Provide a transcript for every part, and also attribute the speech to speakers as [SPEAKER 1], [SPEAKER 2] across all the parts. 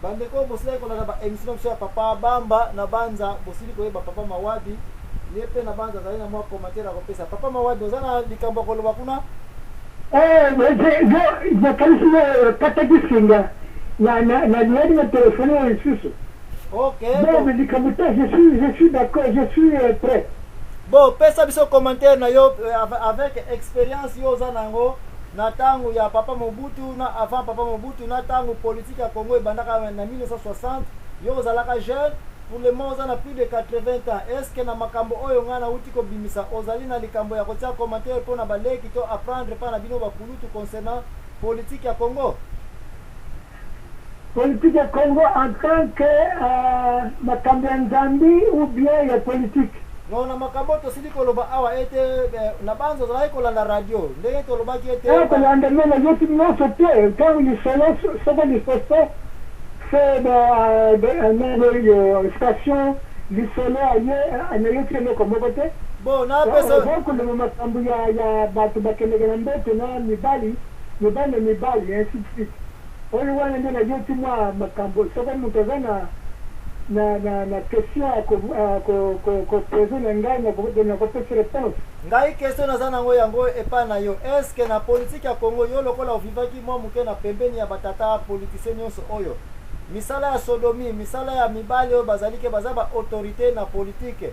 [SPEAKER 1] Bandeko, bosilaki kolanda ba émission na biso ya Papa Bamba na Banza, bosili koyeba Papa Mawabi, ye mpe na Banza azali na mwa commentaire ya kopesa. Papa Mawabi, oza na likambo ya koloba kuna?
[SPEAKER 2] Nakanisi kataki singa nalingaki na telefone oyo lisusu.
[SPEAKER 1] Ok.
[SPEAKER 2] Bon, mais likambo te, je suis d'accord, je suis prêt.
[SPEAKER 1] Bon, pesa biso commentaire na yo avec expérience yo oza na yango na ntango ya Papa Mobutu, na avant Papa Mobutu, na ntango politique ya Congo ebandaka na 1960. Yo ozalaka jeune, pour le moment oza na plus de 80 ans. Est ce que na makambo oyo ngai nauti kobimisa, ozali na likambo ya kotia commentaire mpo na baleki to apprendre mpa na bino bakulutu concernant politique ya Congo?
[SPEAKER 2] Politique ya Congo en tant que makambo ya Nzambi ou bien ya politique?
[SPEAKER 1] No, na makambo oyo tosili koloba awa ete na Banza ozalaki kolanda radio ndenge tolobaki ete
[SPEAKER 2] Kolanda me nayoki nyonso te. Ntango lisolo, soko lisoso se oyo station lisolo aye, nayoki eloko moko te.
[SPEAKER 1] Bon, napesa
[SPEAKER 2] Oza koloba makambo ya bato bakendeke na mbeto na mibali, mibali na mibali, ainsi de suite. Oyo wana nde nayoki mwa makambo. Soko moto aza na question ya kopose na ngai, nakopesa réponse.
[SPEAKER 1] Ngai question naza nango yango epai na yo: est ce que na politique ya Congo, yo lokola ovivaki mwa moke na pembeni ya batata politicien nyonso oyo, misala ya sodomie, misala ya mibali oyo bazali ke baza baautorité na politique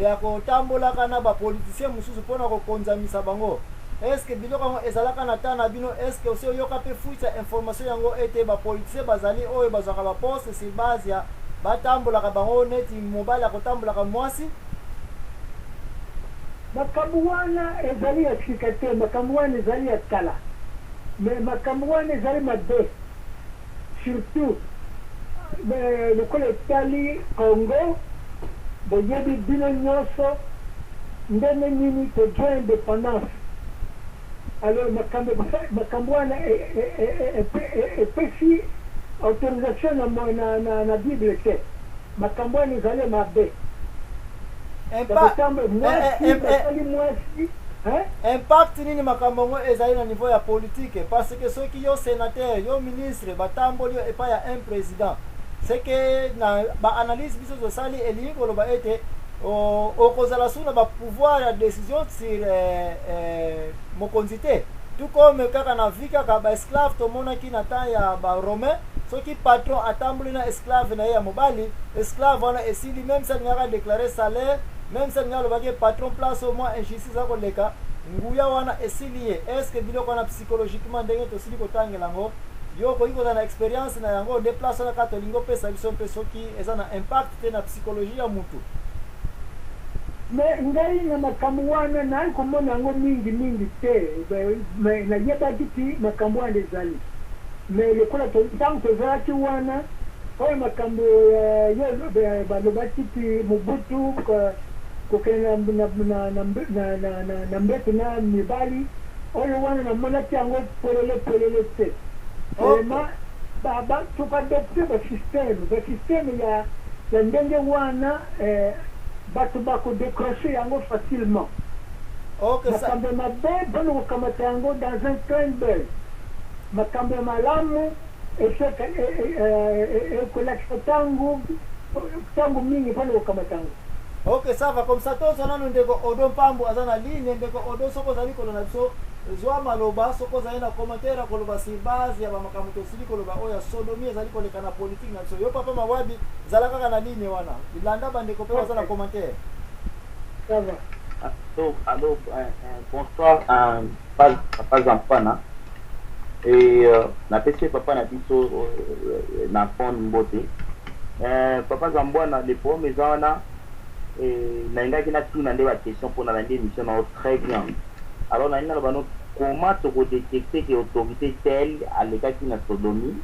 [SPEAKER 1] ya kotambolaka na bapoliticien mosusu mpona kokonzamisa bango, est ce que biloko yango ezalaka na temps na bino? Est ce que osi oyoka mpe fuite ya information yango ete bapoliticien bazali oyo bazwaka baposte sur base ya batambolaka bango neti mobali akotambolaka mwasi?
[SPEAKER 2] Makambo wana ezali ya sika te, makambo wana ezali ya kala, mais makambo wana ezali mabe, surtout lokola etali Congo. Boyebi bino nyonso ndenge nini tozwa indépendance. Alors makambo wana epesi autorisation na Bible te. Makambo wana ezali mabe. Mwasi basali mwasi.
[SPEAKER 1] Impact nini makambo yango ezali na niveau ya politique? Parce que soki yo sénateur, yo ministre, batamboli yo epai ya un président, c'est que na baanalyse biso tosali, elingi koloba ete okozala su na bapouvoir ya décision sur mokonzi te. Tout comme kaka na vie, kaka baesclave tomonaki na temps ya baromain, soki patron atamboli na esclave na ye ya mobali, esclave wana esili. Même si alingaka déclarer salaire, même si alingaka alobaki patron place au moins injustice eza koleka, nguya wana esili ye. Est ce que biloko wana psychologiquement, ndenge tosili kotangela yango, yo okoki kozala na expérience na yango nde place wana kaka tolingi opesa biso mpe soki eza na impact te na psychologie ya mutu?
[SPEAKER 2] Mais ngai na makambo wana nayi komona yango mingi mingi te. Mais nayebaki ti makambo wana ezali, mais lokola ntango tozalaki wana, oyo makambo yo balobaki ti Mobutu kokende na mbeto na mibali, oyo wana namonaki yango polele polele te. Vraiment, tokoadopte basystème ya ndenge wana, bato bakodécroche yango facilement. Makambo ya mabe mpona kokamata yango dans un clin d'œil, makambo ya malamu ekolakisa ntango mingi mpona kokamata yango.
[SPEAKER 1] Ok, ça va comme ça. Tozwa nanu ndeko Odo Mpambo, aza na ligne. Ndeko Odo, soki ozali kolanda biso, zwa maloba. Soki ozali na commentaire ya koloba sur base ya bamakambo tosili koloba oyo ya sodomie ezali koleka na politique na biso. Yo Papa Mawabi, zala kaka na ligne wana, landa bandeko mpe baza na commentaire.
[SPEAKER 2] Ça va.
[SPEAKER 3] Allô, allô, bonsoir, Papa Zampana. Et napesi papa na biso na fond mbote. Papa Zambwana, le problème eza wana, nalingaki natuna nde baquestion mpona nalandi émission na yo très bien. Alors nalingi naloba no, comment tokodétecte ke autorité telle alekaki na sodomie?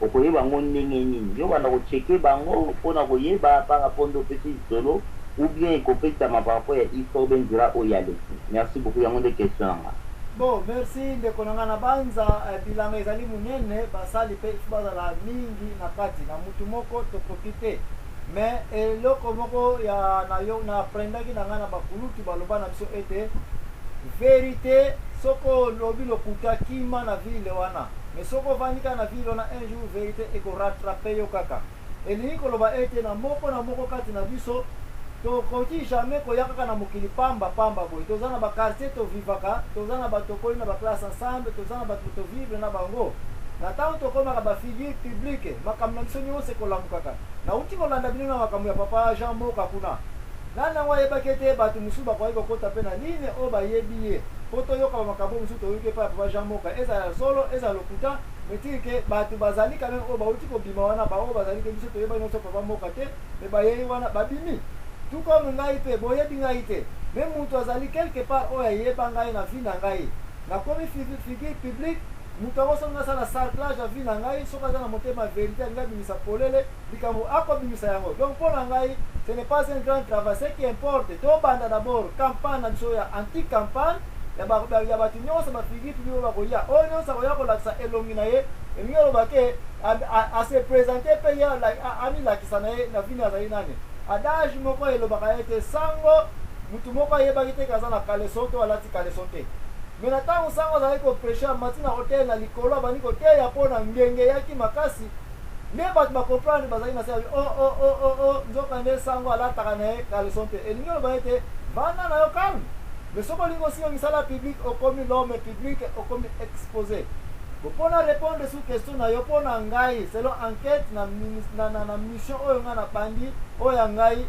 [SPEAKER 3] Okoyeba yango ndenge nini? Yo banda kocheke bango mpona koyeba par rapport nde opesi lisolo, ou bien ekopesama par rapport ya histoire be nzela oyo aleki? Merci beaucoup, yango nde question na nga.
[SPEAKER 1] Bon, merci ndeko na nga. Na Banza, bilanga ezali monene, basali mpe ifo bazala mingi na kati, na mutu moko tokoki te. Mais eloko moko ya na yo na aprendaki na ngai na bakulutu, baloba na biso ete vérité. Soki olobi lokuta, kima na ville wana. Mais soki ovandi kaka na ville wana, un jour verite eko rattraper yo kaka. Elingi koloba ete na moko na moko kati na biso, tokoki jamais koya kaka na mokili pamba pamba boye. Toza na ba quartiers to vivaka, toza na bato tokoli na ba classes ensemble, toza na bato to vivre na bango. Na tango tokomaka ba figures publiques, makambo na biso nionso ekolamukaka. Nawuti kolanda bino na makambo ya papa Jean Moka kuna. Nani yango ayebaki ete bato mosusu bakokaki kokota mpe na ligne oyo bayebi ye mpo toyoka ba makambo mosusu toyoki epai ya papa Jean Moka, ezala ya solo, ezala lokuta, mais dire que bato bazali quand meme oyo bawuti kobima wana, ba oyo bazali ke biso toyebaki na biso papa Moka te, mais bayei wana babimi. Tout comme ngai mpe boyebi ngai te, mais mutu azali quelque part oyo ayeba ngai na vie na ngai. Nakomi figure publique, mutu yango soki nasala sarclage ya vie na ngai, soki aza na motema ya verite alingi abimisa polele likambo, akobimisa yango. Donc mpo na ngai ce n'est pas un grand travail. Ce qui importe, tobanda d'abord campagne na biso ya anti-campagne ya bato nyonso ba figure publique oyo bakoya, oyo nyonso akoya kolakisa elongi na ye, elingi oloba ke ase présenter mpe ye amilakisa na ye na vini azali nani. Adage moko elobaka ete sango mutu moko ayebaki te ke aza na caleçon to alati caleçon te. Mais na tango sango azalaki ko precher, amati na autel na likolo, abandi koteya mpo na ngenge eyaki makasi, nde bato ba comprendre bazalaki na se ya oh oh oh oh oh, nzoka nde sango alataka na ye caleçon te. Elingi oloba ete vanda na yo calme. Mais soki olingi osimba misala public, okomi l'homme public, okomi exposé. Bon, mpo na répondre sous question na yo, mpo na ngai selon enquête na, na, na, na mission oyo ngai nabandi, oyo ya ngai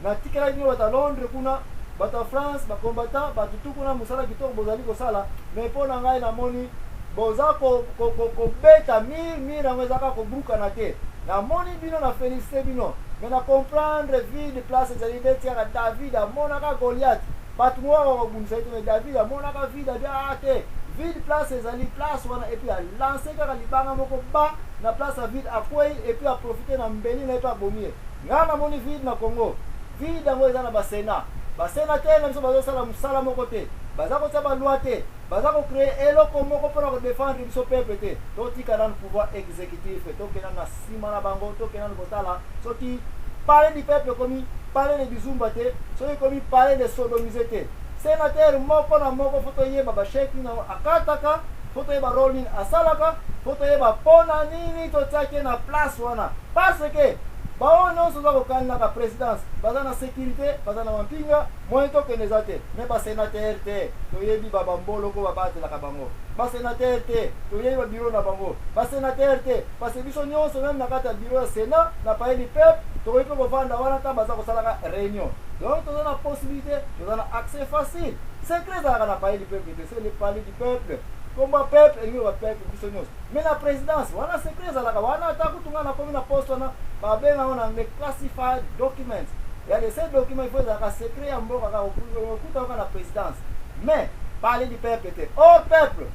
[SPEAKER 1] natikelaki bino bato ya Londres kuna, bato ya France, ba combattants, bato tu kuna, mosala kitoko bozali kosala. Mais mpo na ngai namoni boza kobeta mur, mur yango eza kaka kobrukana te. Namoni bino, na félicité bino, mais na comprendre vide place ezali nde tiaka David amonaka Goliath, bato moko bakobundisa ye te, mais David amonaka vide, abi ah te, vide place ezali place wana, et puis alance kaka libanga moko ba na place ya vide, akwei, et puis aprofite na mbeli na ye mpe abomi ye. Ngai namoni vide na Congo, vide yango eza na basénat, basénateur na biso bazosala mosala moko te, baza kotia baloi te, baza kocréer eloko moko mpona kodéfendre biso peuple te. Totika nanu pouvoir exécutif, tokenda na nsima na bango, tokenda nanu kotala soki palais du peuple ekomi palais de bizumba te, soki ekomi palais de sodomise te. Sénateur moko na moko faut toyeba bachèque nini yango akataka, faut toyeba rôle nini asalaka, faut toyeba mpona nini totiaki ye na place wana, parce que baoyo nyonso oza kokanelaka présidence baza na sécurité, baza na mampinga, moyen tokende eza te. Mais basénateur te, toyebi babamboloko babatelaka bango. Basénateur te, toyebi babureau na bango. Basénateur te, parce que biso nyonso même na kati ya bureau ya Sénat na palais du peuple tokoki mpe kovanda wana ntango baza kosalaka réunion. Donc toza na possibilité, toza na accès facile. Secret ezalaka na palais du peuple te, c'est le palais du peuple, komba peuple elingi loba peuple biso nyonso. Mais na présidence wana secret ezalaka wana, ata kutu ngai nakomi na poste wana, babenga ngo na anglais classified documents ya de ces documents, il faut ezalaka secret ya mboka kaka okuta kaka na présidence. Mais palais du peuple te. Or peuple,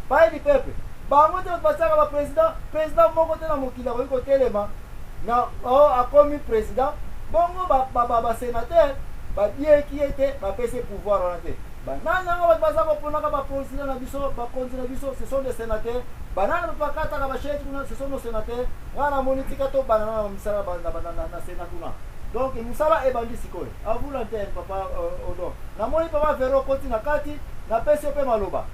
[SPEAKER 1] palais du peuple, bango te batiaka baprésident. Président moko te na mokili akoki kotelema na oh, akomi président bongo basénateur babieki ye te, bapesi pouvoir wana te. Banani yango bato baza koponaka baprésident na biso, bakonzi na biso? Ce sont des sénateurs. Banani bakataka bachèque kuna? Ce sont nos sénateurs. Ngai namoni tika tobanda na misala na sénat kuna. Donc mosala ebandi sikoyo. À vous l'antenne, papa Odon. Namoni papa Vero okoti na kati, napesi yo mpe maloba.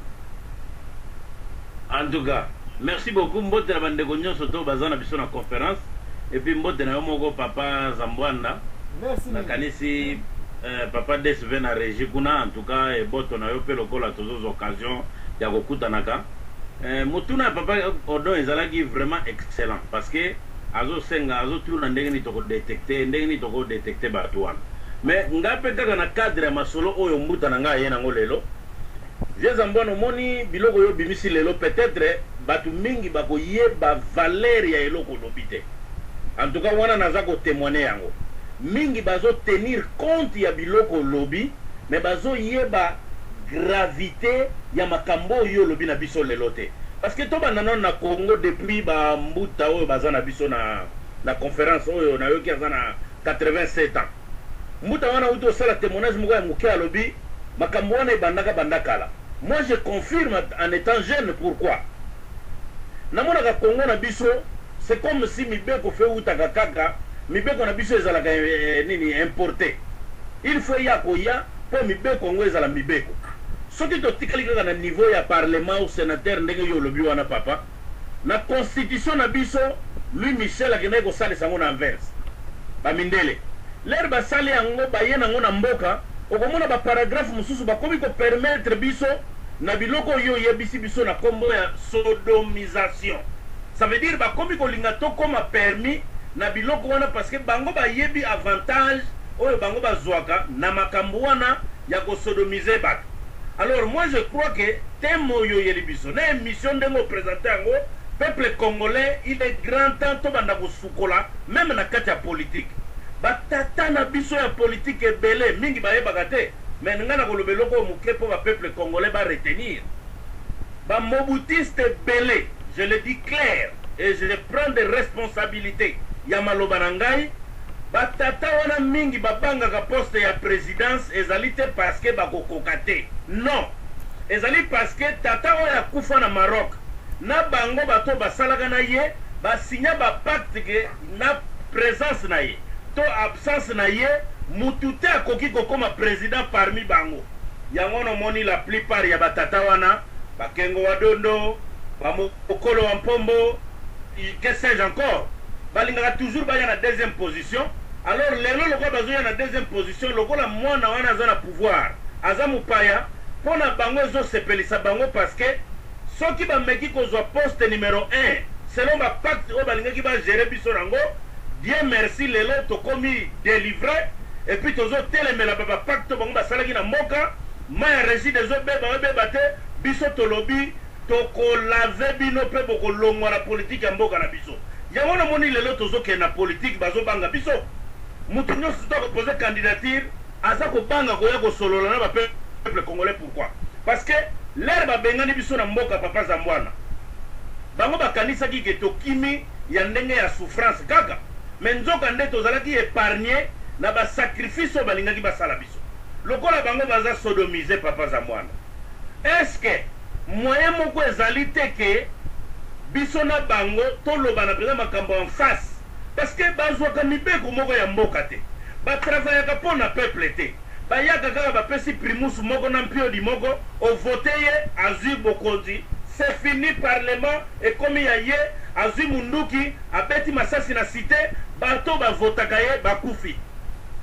[SPEAKER 4] En tout cas, merci beaucoup. Mbote na bandeko nyonso to baza na biso na conférence, et puis mbote na yo moko, papa Zambwanda.
[SPEAKER 1] Merci mingi.
[SPEAKER 4] Nakanisi papa DSV na régie kuna, en tout cas eboto na yo mpe lokola tozozwa occasion ya kokutanaka. Motuna ya papa Odon ezalaki vraiment excellent, parce que azosenga, azotuna ndenge nini tokodétecter, ndenge nini tokodétecter bato wana. Mais ngai mpe kaka na cadre ya masolo oyo mbuta na ngai aye nango lelo, vieux Zambwana, omoni biloko oyo obimisi lelo, peut-être bato mingi bakoyeba valeur ya eloko olobi te. En tout cas wana naza kotémoigner yango, mingi bazotenir compte ya biloko olobi, mais bazoyeba gravité ya makambo oyo olobi na biso lelo te. Parce que tobanda nano na Congo, depuis bambuta oyo baza na biso na conférence oyo, nayoki aza na 87 ans mbuta wana uti osala témoignage moko ya moke, alobi makambo wana ebandaka banda kala. Moi je confirme en étant jeune. Pourquoi namonaka Congo na biso, c'est comme si mibeko fe eutaka kaka, mibeko na biso ezalaka nini, importé. Il faut ya koya mpo mibeko yango ezala mibeko. Soki totikali kaka na niveau ya parlement ou sénateur, ndenge yo olobi wana, papa, na constitution na biso, Louis Michel akendaki kosalisa yango na Anvers. Bamindele lere basali yango, baye nango na mboka, okomona baparagraphe mosusu bakomi kopermettre biso na biloko oyo oyebisi biso na nkombo ya sodomisation. Ça veut dire bakomi kolinga tokóma permis na biloko wana, parce que bango bayebi avantage oyo bango bazwaka na makambo wana ya kosodomiser bato. Alors moi, je crois que thème oyo oyeli biso na émission, ndenge oprésente yango, peuple congolais, il est grand temps tobanda kosukola même na kati ya politique. Batata na biso ya politique ebele mingi bayebaka te, mais ngai na koloba eloko oyo moke mpo bapeuple congolais baretenir. Bamobutiste ebele, je le dis clair et je prends des responsabilités ya maloba na ngai, batata wana mingi babangaka poste ya présidence. Ezali te parce que bakokoka te, non, ezali parce que tata oyo akufa na Maroc na bango, bato basalaka na ye, basinya bapacte ke na présence na ye to absence na ye, mutu te akoki kokóma président parmi bango. Yango nomoni la plupart ya batata wana, bakengo wa Dondo, bamokolo wa Mpombo, que sais-je encore, balingaka toujours baya na deuxième position. Alors lelo, lokola bazoya na deuxième position, lokola mwana wana aza na pouvoir, aza mopaya, mpo na bango ezosepelisa bango, parce que soki bameki kozwa poste numéro 1 selon bapacte oyo balingaki bagérer biso nango, bien merci, lelo tokomi délivré et puis tozotelemela bapacte bango basalaki na mboka. Mai ya Régide ezobeba, oyebeba te. Biso tolobi tokolaver bino mpe bokolongwa na politike ya mboka na biso. Yango namoni lelo tozokende na politike, bazobanga biso. Moto nyonso to akopose candidature aza kobanga koya kosolola na bapeuple congolais. Pourquoi? Parce que lere babengani biso na mboka, papa Zambwana, bango bakanisaki ke tokimi ya ndenge ya souffrance kaka, mais nzoka nde tozalaki épargne na basacrifice oyo balingaki basala biso. Lokola bango baza sodomisé, papa Zambwana, est ce que moyen moko ezali te ke biso na bango toloba na mpenza makambo en face? Parce que bazwaka mibeko moko ya mboka te, batravaillaka mpo na peuple te. Bayaka kaka, bapesi primus moko na mpiodi moko, ovote ye, azwi bokonzi, c'est fini. Parlement ekomi ya ye, azwi munduki, abeti masasi na cité, bato bavotaka ye bakufi.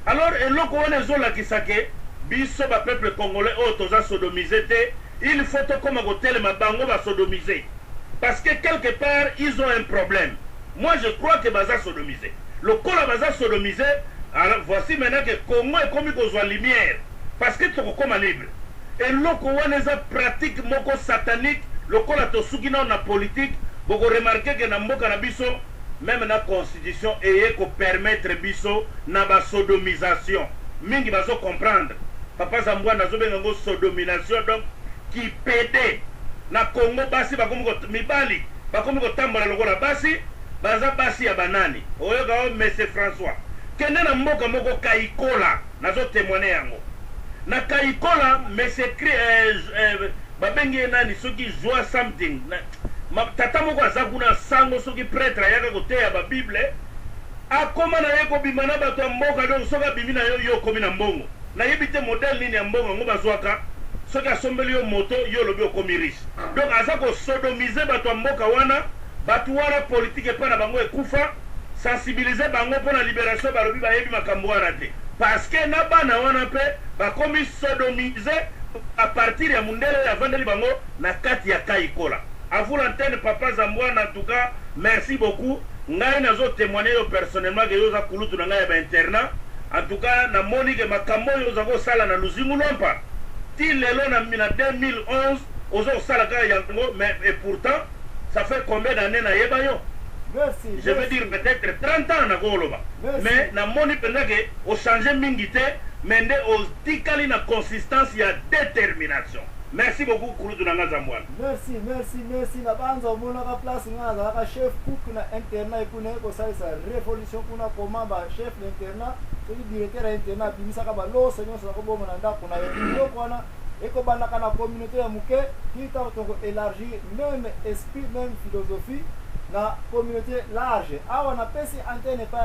[SPEAKER 4] Alors eloko wana ezolakisa ke biso bapeuple congolais oyo toza sodomisé te, il faut tokóma kotelema bango basodomisé, parce que quelque part ils ont un problème. Moi, je crois que baza sodomisé. Lokola baza sodomisé, alors voici maintenant que Congo ekomi kozwa lumière, parce que tokokóma libre. Eloko wana eza pratique moko satanique. Lokola tosuki nano na politique, bokoremarquer ke na mboka na biso, même na constitution eye kopermettre biso na basodomisation mingi. Bazocomprendre, papa Zambwana, azobenga yango sodomination. Donc kipede na Congo, basi bakomi, mibali bakomi kotambola lokola basi. Baza basi ya banani? Oyoka o monsieur François, kende na mboka moko Kaikola, nazotémoigner yango na Kaikola. Monsieur babengi ye nani, soki Joa something na, tata moko aza kuna, sango soki prêtre, ayaka koteya babible, akóma na ye kobima na bato ya mboka. Donc soki abimi na yo, yo okomi na mbongo. Nayebi te modèle nini ya mbongo yango bazwaka. Soki asombeli yo moto, yo olobi okomi riche. Donc aza kosodomiser bato ya mboka wana. Bato wana, politike epai na bango ekufa. Sensibiliser bango mpo na libération, balobi bayebi makambo wana te, parce que na bana wana mpe bakomi sodomisés à partir ya mundele oyo avandeli bango na kati ya Kaikola. À vous l'antenne, papa Zambwana. En tout cas, merci beaucoup. Ngai nazotémoigner yo personnellement ke yo oza kulutu na ngai ya bainternat. En tout cas, namoni ke makambo oyo oza kosala na Luzingu Lwampa ti lelo na 2011, oza kosala kaka yango. Mais et pourtant, ça fait combien d'années nayeba yo?
[SPEAKER 1] Merci.
[SPEAKER 4] Je veux dire peut-être 30 ans nakoloba. Mais namoni mpenza ke ochange mingi te, mais nde otikali na consistance ya détermination. Merci beaucoup, kulutu na nga Zambwana.
[SPEAKER 1] Merci, merci, merci. Na banza omonaka place nga nazalaka chef cook na internat ekuna, kosalisa révolution kuna. Koma bachef d'internat, soki directeur ya internat abimisaka baloso nyonso na koboma na ndako na ye. Biloko wana ekobandaka na communauté ya moke ti ntango toko élargir même esprit, même philosophie na communauté large. Awa napesi antenne epai.